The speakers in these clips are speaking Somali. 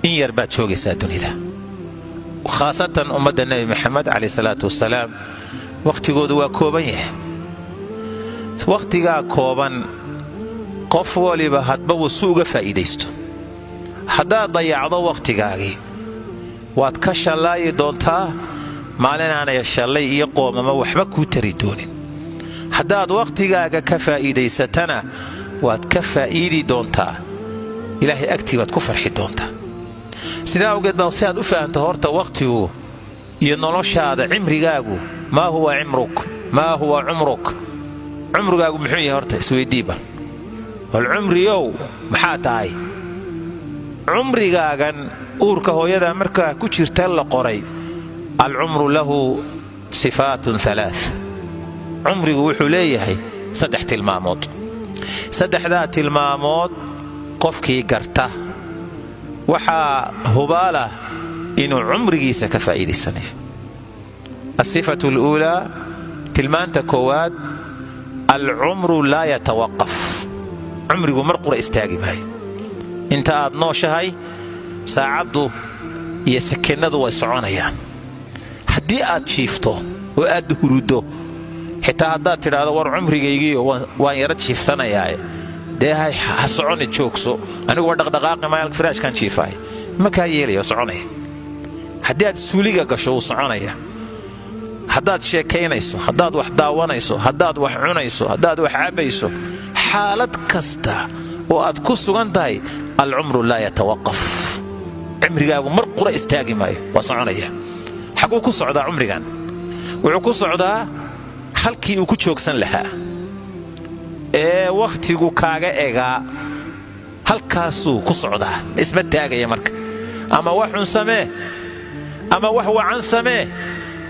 In yar baad joogaysaa dunida, khaasatan ummadda Nebi Maxamed caleyh salaatu wasalaam. Wakhtigoodu waa kooban yahay. Wakhtigaa kooban qof waliba hadba wuu si uga faa'iidaysto. Haddaad dayacdo wakhtigaagii, waad ka shallaayi doontaa maalinaanay shallay iyo qoomamo waxba kuu tari doonin. Haddaad wakhtigaaga ka faa'iidaysatana, waad ka faa'iidi doontaa, Ilaahay agtii baad ku farxi doontaa. Sidaa awgeed baa si aad u fahanto horta wakhtigu iyo noloshaada, cimrigaagu, maa huwa cimruk, maa huwa cumruk, cumrigaagu muxuu yahay, horta isweydiiba bal cumriyow maxaa tahay? Cumrigaagan uurka hooyada markaa ku jirta la qoray, alcumru lahu sifaatun alaa. Cumrigu wuxuu leeyahay saddex tilmaamood. Saddexdaa tilmaamood qofkii garta waxaa hubaalah inuu cumrigiisa ka faa'iidaysanayo. Asifatu aluulaa, tilmaanta koowaad, alcumru laa yatawaqaf. Cumrigu mar qura istaagi maayo. Inta aad nooshahay, saacaddu iyo sakennadu way soconayaan. Haddii aad jiifto oo aad huruddo, xitaa haddaad tidhaahdo, "War cumrigaygiiyo waan yara jiifsanayaaye," dee ha soconi, joogso, anigu waa dhaqdhaqaaqi maayo, firaashkaan jiifaay, ma kaa yeelaya, waa soconaya. Haddii aad suuliga gasho, wuu soconaya. Haddaad sheekaynayso, haddaad wax daawanayso, haddaad wax cunayso, haddaad wax cabayso, xaalad kasta oo aad ku sugan tahay, alcumru laa yatawaqaf. Cimrigaagu mar qura istaagi maayo, waa soconaya. Xaguu ku socdaa cumrigan? Wuxuu ku socdaa halkii uu ku joogsan lahaa ee wakhtigu kaaga egaa, halkaasuu ku socdaa, isma taagaya. Marka ama wax xun samee ama wax wacan samee,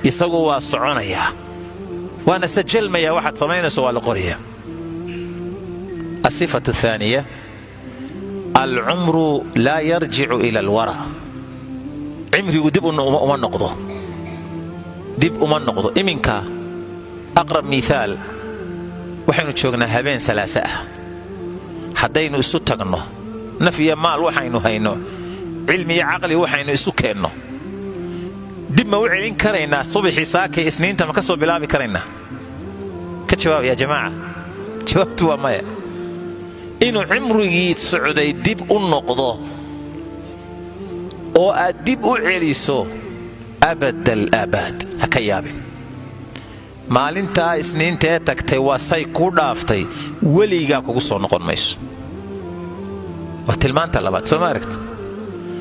isagu waa soconayaa, waana sajalmayaa. Waxaad samaynayso waa la qorayaa. Asifatu athaaniya, alcumru laa yarjicu ila alwara. Cimrigu dib uma noqdo, dib uma noqdo. Iminka aqrab miithaal, waxaynu joognaa habeen Salaase ah. Haddaynu isu tagno, naf iyo maal waxaynu hayno, cilmi iyo caqli waxaynu isu keenno, dib ma u celin karaynaa subaxii saakay Isniinta? Ma ka soo bilaabi karaynaa? Ka jawaab, yaa jamaaca. Jawaabtu waa maya. Inuu cimrigii socday dib u noqdo oo aad dib u celiso, abad al aabaad ha ka yaabin. Maalintaa Isniintaee tagtay waa say kuu dhaaftay, weligaa kugu soo noqon mayso. Waa tilmaanta labaad, soo ma aragta?